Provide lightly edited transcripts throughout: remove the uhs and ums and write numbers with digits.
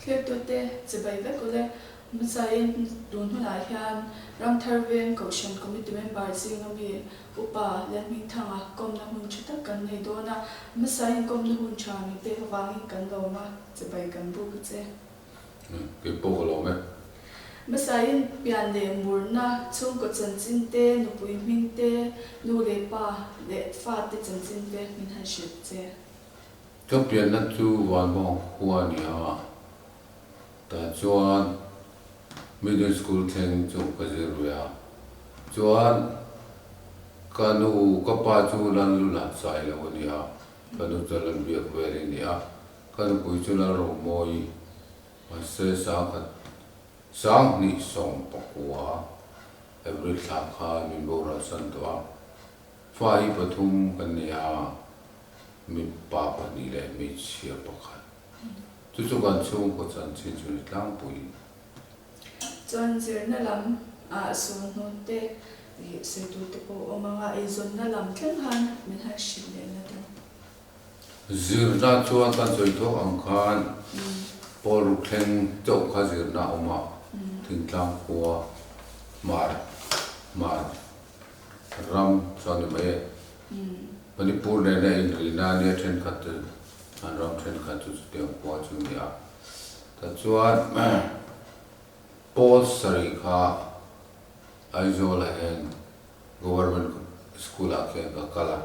Thlirtute chibai vek ule. Hmasain tun hunah hian Ramthar Veng Kohhran Committee member zinga mi Upa Lalhmingthanga kawmna hun tha tak kan nei dawn a. Hmasain kawmna hun tha min pek avangin kan lawm a, chibai kan buk a che. Kei pawh ka lawm e. Hmasain pian leh murna, chhungkaw chanchin te, nupui hming te, nu leh pa leh fate chanchin te min han hrilh che. Ka pianna chu Vanbawng khua a ni a, tah chuan middle school thleng chu ka zir ve a, chuan ka nu ka pa chu Lanlula Sailo a ni a, ka nu chu Lalbiak vel i ni a, ka nupui chu Lalromawi mahse sangkhat sanghnih sawmpakua April thla khan min boral san tawh a, fa hi pathum kan nei a. Mipa pahnih leh hmeichhia pakhat. Chu chu kan chhungkaw chanchin chu ni tlangpui. Chuan zirna lam ah sualhnawn te ih sawi tur te pawh awm ang a, eizawnna lam thleng khan min han hrilh leh la dawn. Zirna chuan kan sawi thuak ang khan pawl ruk thleng chauh kha zirna a awm a, thingtlang khua hmar hmar ram chuan ni mai e. Manipur nena inrina a nia thenkhat chu an ram thenkhat chu chutiang khua chu ni a. Tichuan Pawl sarih kha Aizawl-ah hian Government School-ah khian ka kal a.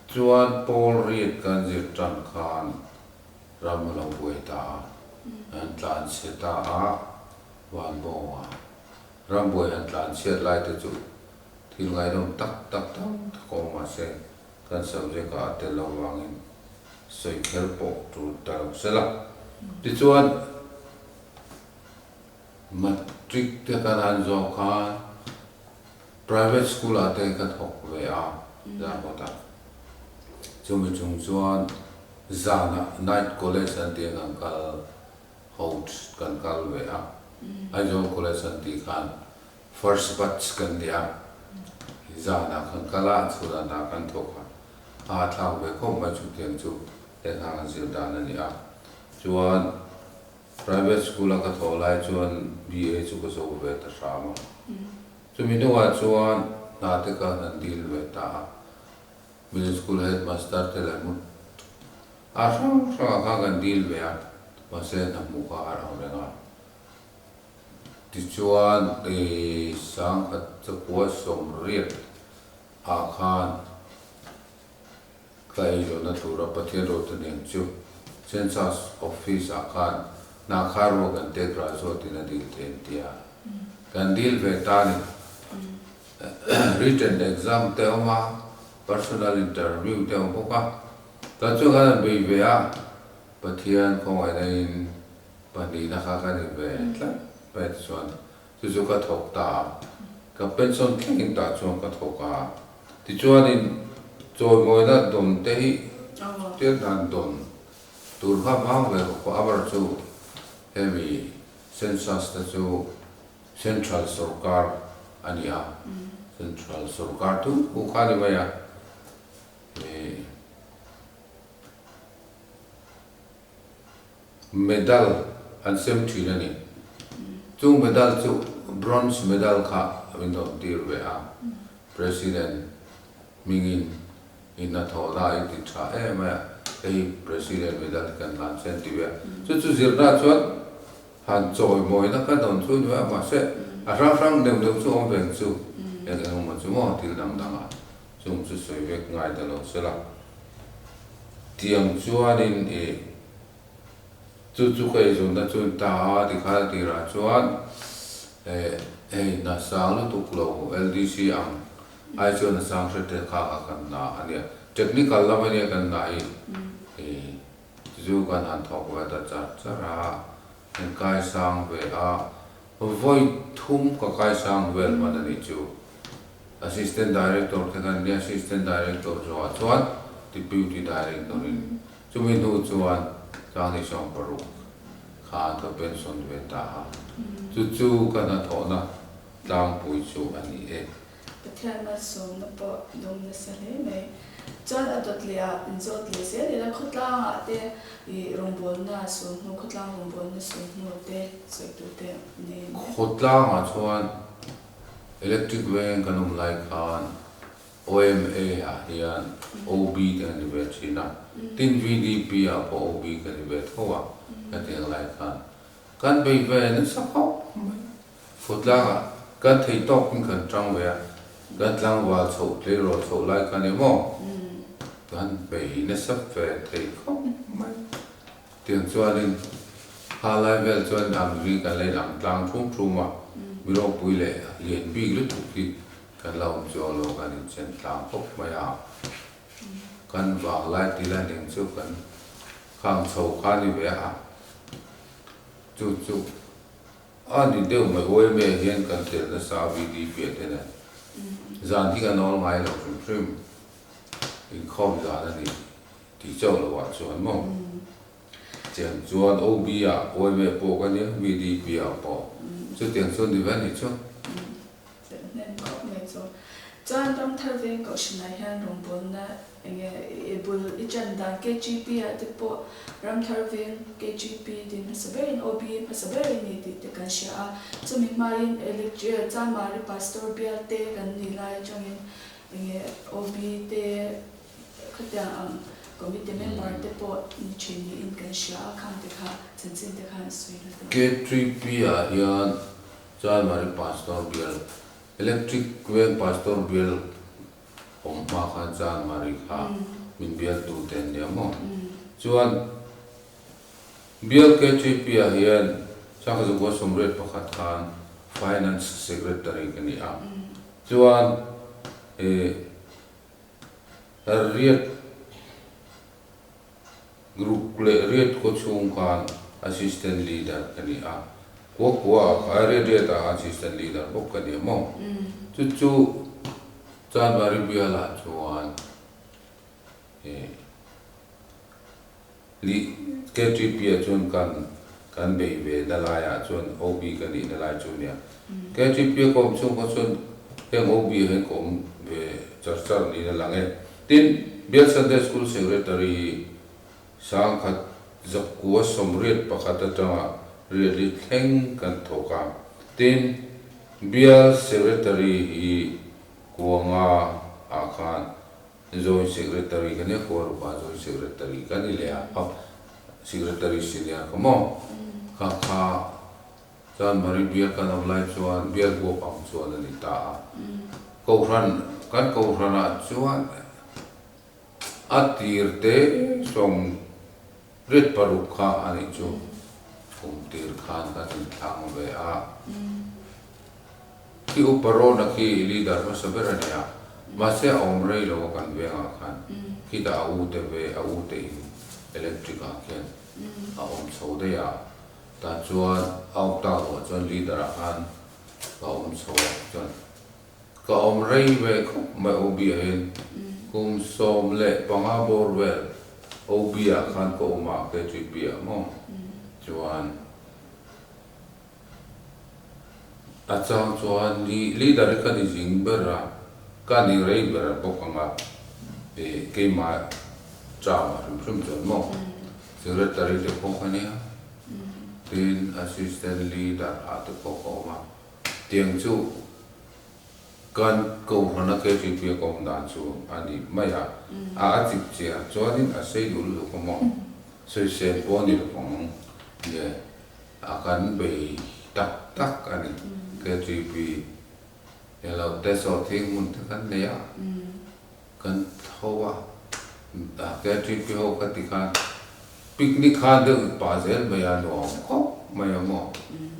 Chuan Pawl riat kan zir tan khan ram a lo buai ta a, an tlanchhe ta a, Vanbawngah ram buai han tlanchhiat lai te chu Thil ngaihnawm tak tak tam tak awm mahse kan subject ah a tel loh vangin sawi kher pawh tul ta lo se la. Tichuan matric te kan han zawh khan private school ah te ka thawk ve a Zarkawt ah. Chumi chung chuan zanah night college an tih a kan kal ho kan kal ve a Aizawl college an tih khan First batch kan ni a, zanah kan kal a, chhunah hna kan thawk a, a thlak ve khawp mai chutiang chu lehkha kan zir dan a ni a. Chuan private school a ka thawh lai chuan BA chu ka zo ve ta hram a. Chumi hnuah chuan hna te ka han dil ve ta a, middle school headmaster te leh hmun a hrang hrangah khan kan dil ve a, mahse hna hmuh kha a har ang reng a. Tichuan, i sangkhat chakua sawmriat ah khan ka eizawnna tura Pathian rawt a niang chu Census Office ah khan hna kha ruak an tek rah zawtin a dil thei an ti a. Kan dil ve ta ni. Written exam te awm a, personal interview te awm bawk a. Tah chuan kan han bei ve a, Pathian khawngaihna in Pahnihna kha ka ni ve tlat mai tichuan chu chu ka thawk ta a, ka pension thlengin tah chuan ka thawk a. Tichuanin chawimawina dawn te hi tiat dan dawn tur kha vang ve bawk a, amar chu hemi census te chu central sorkar a ni a, central sorkar thu thu kha a ni mai a. Medal an sem thin a ni. Chung medal chu bronze medal kha min rawn tir ve a, President hmingin in a thawh na i ti tha em mai a, hei President medal hi kan hlan che an ti ve a. Chu chu zirna chuan han chawimawina ka dawn chu a ni mai a, mahse a hrang hrang deuh deuh chu awm veng chu eng eng emaw chu maw thil dang dang ah chung chu sawi vek ngai ta lo se la. Tiang chuanin i chu chu ka eizawnna chu in ta a tikhan a tirah chuan eh hei hna sang lutuk lo LDC ang ai chuan hna sang hre te kha kha kan hna a nia technical lam a nia kan hna hi i chu chu kan han thawk ve ta char char a kan kai sang ve a vawi thum ka kai sang vel hman a nih chu. Assistant Director te kan nia, Assistant Director zawhah chuan Deputy Director in chumi hnu chuan Tlangni 60 khan ka pension ve ta a, chu chu ka hnathawhna tlangpui chu a ni e. Pathian malsawmna pawh dawng nasa hle mai. Chuan a dawt leh ah inzawt leh zel ila khawtlangah te i rawngbawlna sulhnu, khawtlang rawngbawlna sulhnu te sawi tur te nei em? Khawtlangah chuan electric veng kan awm lai khan OMA ah hian OB te kan ni ve thin a, tin VDP ah pawh OB ka ni ve tho a, hetiang lai khan kan bei ve nasa khawp mai. Khawtlangah kan thei tawkin kan tang ve a, kan tlangval chhoh tleirawl chhoh lai khan emaw kan bei nasa ve thei khawp mai. Tiang chuanin kha lai vel chuan ang ri kan la inang tlang thum thum a, mi ropui leh lian bik lutuk hi kan la awm chuang lo, kan inchen tlang khawp mai a. Kan vang lai ti lai ning chu kan khang chho kha ni ve a, chu chu A ni deuh mai OMA hian kan tel nasa a VDP a te nen. Zan hi kan awl ngai lo hrim hrim. Inkhawm zan a ni tih chauh loh ah chuan maw. Cheng chuan OB ah OMA pawh ka nia VDP ah pawh chutiang chuan ni ve a nih chu. Chelh hnem khawp mai chu. Chuan Ramthar veng Kohhranah hian rawngbawlna enge i bul i ṭan dan KGP ah te pawh Ramthar veng KGP din hmasa berin OB hmasa ber i ni tih te kan hria a. Chumi hmain Electric Chamari Pastor bial te kan nih lai aṭangin enge OB te khatiang ang committee member te pawh ni ṭhin niin kan hria a, khang te kha chanchin te khan sawi la tawh. KGP ah hian Chalmari Pastor bial, Electric Veng Pastor bial awm hma khan Chalmari kha min bialtu te an nia maw? Chuan bial KTP ah hian Sangkhazukhua Sawmriat pakhat khan Finance Secretary ka ni a. Chuan riat Group leh riat khaw chhung khan Assistant Leader ka ni a, kua kua ah kha riat riat ah Assistant Leader bawk ka ni a maw? Chu chu Chanmari bialah chuan ih KTP ah chuan kan kan bei ve na laiah chuan OB ka nih na lai chu a nia. KTP a ka awm chhung kha chuan heng OB ah hian ka awm ve char char niin a lang e. Tin, Bial Sunday School Secretary hi sangkhat zakua sawmriat pakhat atanga riatli thleng kan thawk a. Tin, Bial Secretary hi kuanga ah khan Joint Secretary ka nia, Kuarupa Joint Secretary ka ni leh a, Secretary Senior ka maw? Kha kha Chuan Mari bial kan awm lai chuan bial huap ang chuan a ni ta a. Kohhran, kan kohhranah chuan a tir te sawm riat paruk kha a nih chu. Kum tir khan kan inthlang ve a. Khi Upa Rawna khi leader hmasa ber a ni a. Mahse a awm rei lo a kan vengah khan. Khitah a u te ve, a u te in electric ah khian a awm chho daih a. Tah chuan a awm tak loh chuan leader ah khan ka awm chho a chuan ka awm rei ve khawp mai OB ah hian kum 15 bawr vel OB ah khan ka awm a KTP ah maw chuan a chang chuan leader hi ka ni zing ber a ka ni rei ber bawk ang a ih keimah chang ah hrim hrim chuan maw secretary te pawh ka nia. Tin, Assistant Leader ah te pawh ka awm a, tiang chu kan Kohhrana KTP a ka awm dan chu a ni mai a, a a chip chiah chuanin a sei duh lutuk a maw, sawisel pawh a ni lo ang nge a kan bei tak tak a ni KTP elo te sawhthing hmun te kan nei a, Kan tho a, KTP ho ka ti khan picnic khan deuh pah zel mai a nuam khawp mai a maw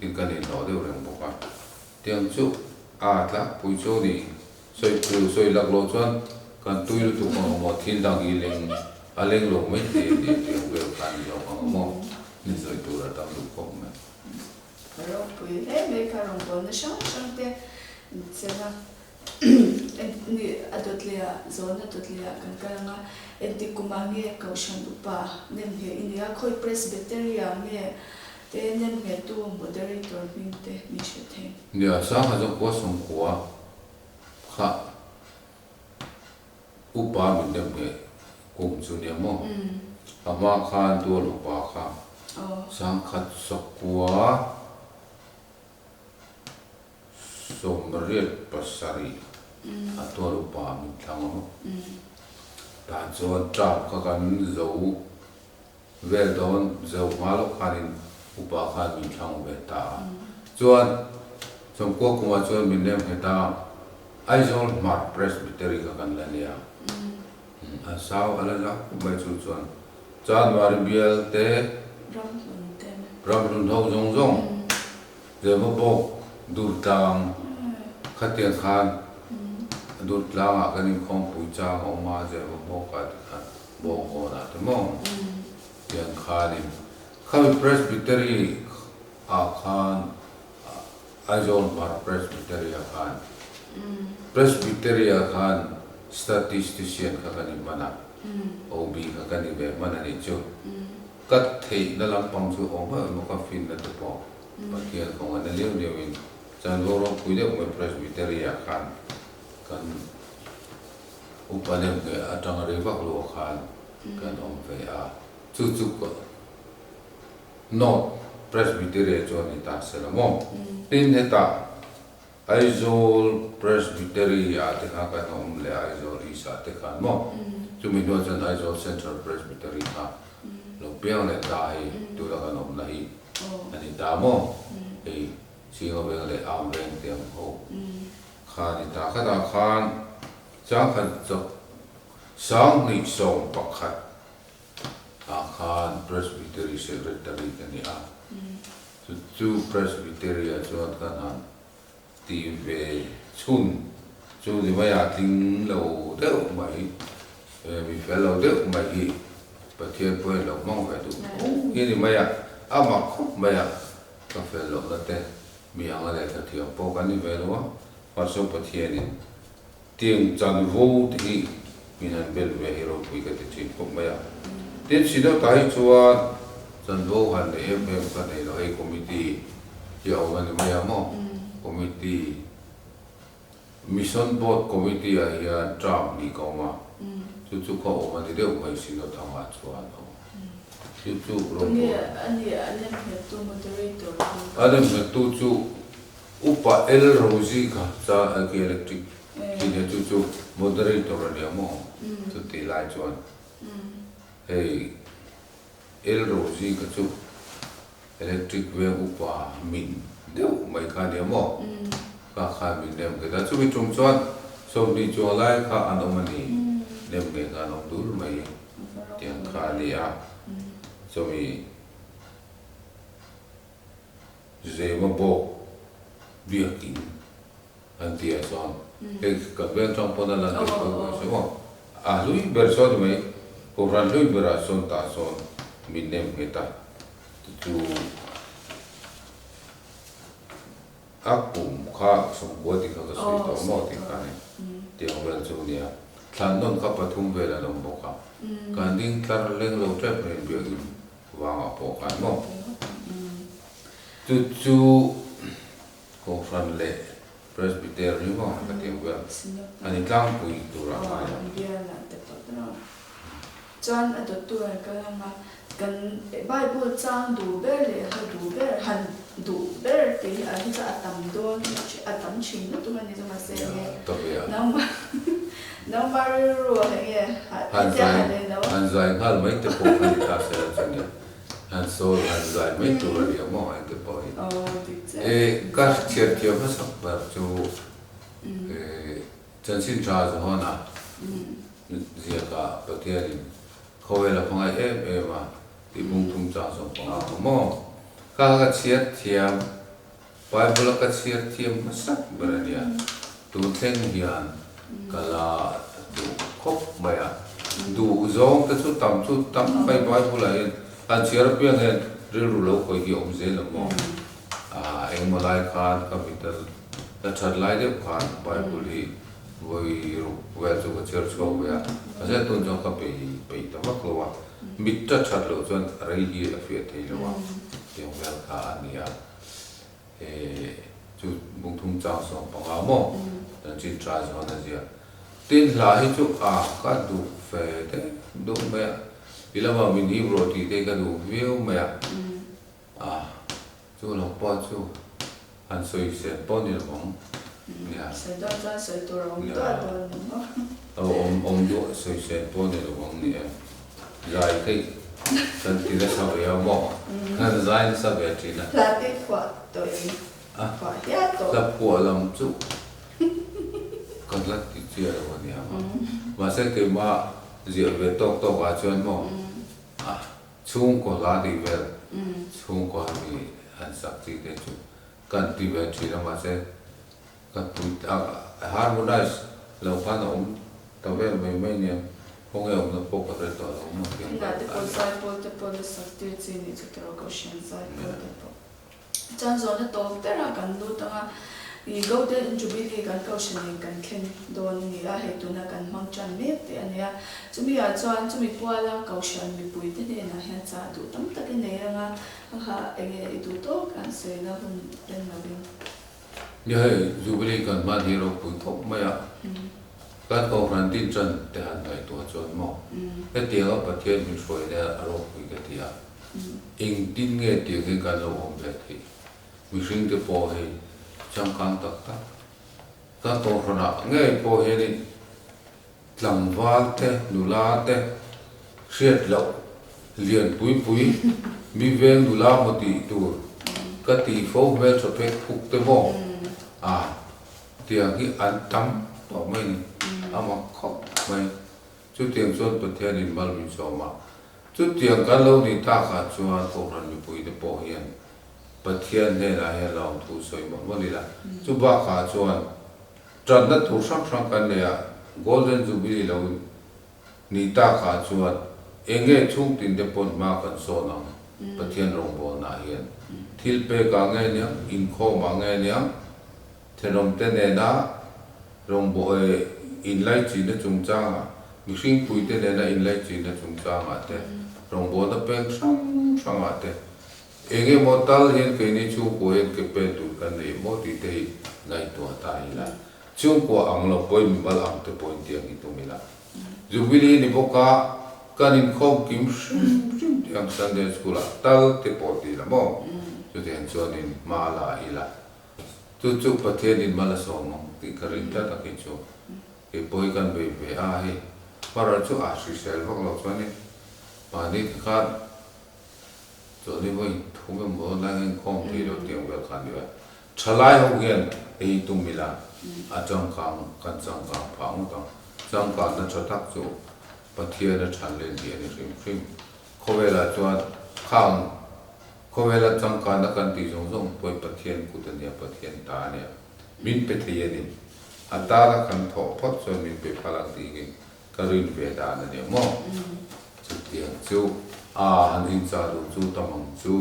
tin kan inhlawh deuh reng bawk a. Tiang chu a tlangpui chu a ni. Sawi tu sawi lak loh chuan kan tui lutuk ang a maw thil dang hi leng a leng lo mai thei a ni tiang vel kha a ni lo ang a maw ni sawi tur a tam duh khawp mai. Ropui hle mai kha rawngbawlna hrang hrang te inchen a. Ni a dawt leh ah, zawn a dawt leh ah kan kal ang a, engtik kum ah nge Kohhran upa nem ngheh i nia, khawi Presbytery ah nge te nem nghehtu moderator hming te min hrilh thei. Nia, Sangha zawng khua sawmkua Kha upa min nem nge kum chu nia maw? A hma khan tual upa kha sangkhat sakua 87 a tual upa min thlang a maw? Tah chuan term kha kan zo vel dawn zo hma lawk khanin upa khan min thlang ve ta a. Chuan 90 kumah chuan min nem nghet a, Aizawl Hmar Presbytery kha kan la nia. A sau a la zau khawp mai chu chuan Chanmari bial te, Ramhlun ho zawng zawng, Zemabawk Durtlang khatiang khan Durtlangah kan inkhawmpui chang a awm a, Zemabawkah te khan. Bawngkawnah te maw tiang khanin khami Presbytery ah khan Aizawl Hmar Presbytery ah khan Presbytery ah khan Statistician kha kan inhman a, OB kha kan in ve hman a nih chu. Ka theihna lampang chu awm hauh emaw ka finna te pawh Pathian kawng a na liau liauin chanvo ropui deuh mai Presbytery ah khan kan Upa lem nge atanga rei vak lo khan kan awm ve a, chu chu North Presbytery chuan ni ta se la maw? Tin hetah Aizawl Presbytery ah te khan kan awm leh a, Aizawl East ah te khan maw? Chumi hnuah chuan Aizawl Central Presbytery kha lo piang leh ta hei tuna kan awmna hi a ni ta maw? Hei Singa veng leh Am veng te ang ho. Kha ni ta khatah khan changkhat chawk 2011 ah khan Presbytery Secretary ka ni a, chu chu Presbytery ah chuan ka han ti ve chhun chu ni mai a tling lo deuh mai, mi fel lo deuh mai hi Pathian pawhin lo hmang ve duh tho hi ni mai a, a mak khawp mai a ka fel lohna te. Mi anga lehkha thiam pawh kan ni ve lo a, Pastor Pathianin tiang chanvo te hi min han bel ve hi ropui ka ti thin khawp mai a. Tin, Sinota hi chuan chanvo han nei em em ka nei lo, hei committee hi a awm a ni mai a maw? Committee, Mission Board Committee ah hian term hnih ka awm a, chu chu ka awm a ni deuh mai Synod angah chuan a awm. Chu chu rawng Tunge a nih a nemnghettu moderator hi? A nemnghettu chu Upa L Rozi kha cha khi electric khi nia chu chu moderator a nia maw chutih lai chuan hei L Rozi kha chu Electric veng upa min deuh mai kha nia maw? Ka khan min nem nghet a, chumi tum chuan 20 chuang lai kha an awm a ni, nem ngei kha an awm dul mai tiang kha a ni a, chumi Zema bawk biakin an ti ah chuan hei kan veng tang pawn a lan deuh pawh mai se maw, a hlui ber sawn ni mai, Kohhran hlui berah sawn tah sawn min nem nghet a. Chu a kum kha 90 tih kha ka sawi tawh maw tih kha ni tiang vel chu nia thlan nawn kha pathum vel an awm bawk a kan ding tlar leng lo tep mai biakin vangah pawh khan maw chu chu Kohhran leh Presbytery maw ka tiang vel a ni tlangpui turah ngai a. Chuan a dawttu an kal ang a, kan Bible chang duh ber leh ha duh ber, han duh ber tih hi a hi chu a tam dawn, a tam thin lutuk a ni chu mahse enge nangmah nangmah rilru ah enge hetia han en lo. Han zai nghal mai te pawh kha ni ta se la chuan nia, han sawi han zai mai tur a ni ang maw heng te pawh hi. E ka chhiar thiam hmasak ber chu e Chanchin tha Johana ziakah Pathianin khawvel a hmangaih em em a tih bung thum chang zawng pawh a awm maw? Kha ka chhiar thiam, Bible a ka chhiar thiam hmasak ber a nia. Tun thleng hian ka la duh khawp mai a. Duh zawng te chu tam chu tam mai Bible ah hian han chhiar apiang hian rilru lo khawih hi a awm zel ang maw? Engemaw lai khan ka mital Ka that lai deuh khan Bible hi vawi ruk vel chu ka chhiar chhuak ve a, mahse tun chuan ka bei peih ta vak lo a, mit ta that loh chuan rei hi a fiah thei lo a, tiang vel kha a ni a, he chu bungthum chang 15 maw? Chanchin tha zawn a ziak. Tin hla hi chu a ka duh fe deuh duh mai a, i lama min hip rawh tih te hi ka duh viau mai a, a chu lo pawh chu han sawi sel pawh ni lo ang nia. Sawi dawn chuan sawi tur a awm duah dawn ni maw? Aw awm awm duah sawi sel pawh ni lo ang ni e. Zai theih kan ti nasa ve a maw? Kan zai nasa ve thin a. Hla te phuah tawh em? Phuah hial tawh. Hla phuah lam chu ka hla ti chiah lo a nia maw. Mahse keimah ziah ve tawk tawk ah chuan maw a chhungkaw hla tih vel chhungkaw mi han sak chi te chu kan ti ve thin a mahse ka pui a harmonize lo khan a awm ta vel mai mai nia khawnge awmna pawh ka hre tawh lo maw tiang vel kha a ni. Tunah te pawh zaipawl te pawh la sak tir chi nih chu tiraw Kohhran zaipawl te pawh. Chuan zawhna tawp berah kan lut ang a, i Golden Jubilee kan Kohhranin kan thleng dawn a ni a, hei tuna kan hmang tan mek teh a ni a. Chumi ah chuan chumi puala Kohhran mipuite hnenah hian chah duh tam tak i nei ang a, kha enge i duh tawk an sawina hun reng lovin. Nia hei Jubilee kan hman hi ropui khawp mai a, kan Kohhran din tan te han ngaihtuah chuan maw hetianga Pathian min hruaina a ropui ka ti a. Engtin nge tiang hi kan lo awm ve theih? Mihring te pawh hi changkang tak tak kan kohhranah ngei pawh hianin tlangval te, nula te hriat loh lian pui pui mi veng nula maw tih tur ka tih fo hmeltha phek phuk te maw a tiang hi an tam tawh mai ni, a mak khawp mai. Chutiang chuan Pathianin mal min sawm a, chutiang kan lo nih takah chuan Kohhran mipuite pawh hian Pathian hnenah hian lo ang thu sawi mawlh mawlh ila. Chu bakah chuan tanna tur hrang hrang kan nei a, Golden Jubilee lo nih takah chuan eng nge chhungtin te pawn hma kan sawn ang Pathian rawngbawlnaah hian thil pekah nge niang, inkhawmah nge niang, Thenawmte nena rawngbawh inlaichinna chungchangah, mihringpuite nena inlaichinna chungchangah te, rawngbawlna peng hrang hrangah te, eng emaw tal hian keini chhungkua hian ke pen tur kan nei maw tih te hi ngaihtuah ta ila. Chhungkua ang lo pawhin mimal ang te pawhin tiang hi tum ila. Jubilee ni bawka kan inkhawm kim hrim hrim tiang Sunday School ah tal te pawh ti ila maw? Chutiang chuanin hma la ila. Chu chu Pathianin mal a sawm ang tih ka rin tlat a kei chu. Kei pawh hi kan bei ve a hei. Para chu a hrisel vak lo chuanin mahni te khan chawlhni vawi thum emaw lai a inkhawm thei lo tiang vel kha a ni a. Thalai ho hian ei tum ila a changkang kan changkang phah ngawt ang. Changkanna tha tak chu Pathian a than len tih a ni hrim hrim. Khawvelah chuan khang Khawvela changkanna kan tih zawng zawng pawhin Pathian kut a nia, Pathian ta a nia. Min pe thei a ni. A tana kan thawh phawt chuan min pe phal ang tih hi ka rin ve dan a nia maw? Chutiang chu a han inchah duh chu tam ang chu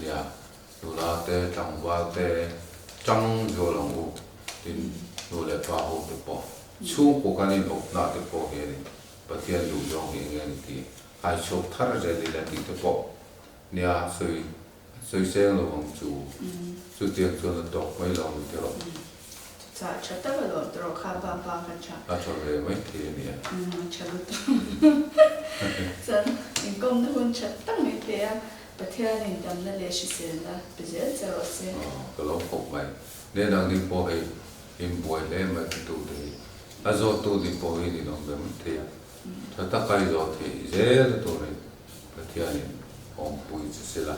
nia. Nula te, tlangval te tang zual ang u tin nu leh pa ho te pawh chhungkaw kan inawpna te pawh hianin Pathian duh zawng hi eng nge ni tih haichhuak thar zel ila tih te pawh Nia, sawi sawi seng lo ang chu. Chutiang chuan a tawk mai lo ang tiraw. Chah tha tak a lawm tiraw kha ba ba ka tha. A tha ve mai thei a nia. A tha lutuk. Chuan inkawmna hun tha tak mai pe a, Pathianin damna leh hriselna pe zel che rawh se. Ka lo khawp mai. Nia dang ding pawh hei inbuai hle mai ka tu te hi. A zawttu ding pawh hi ninawm ve mai thei a. Tha taka i zawh theih zel a turin Pathianin awmpui che sela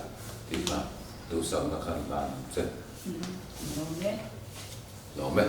tih kha duhsakna khan hlan ang che. Lawm e. Lawm e.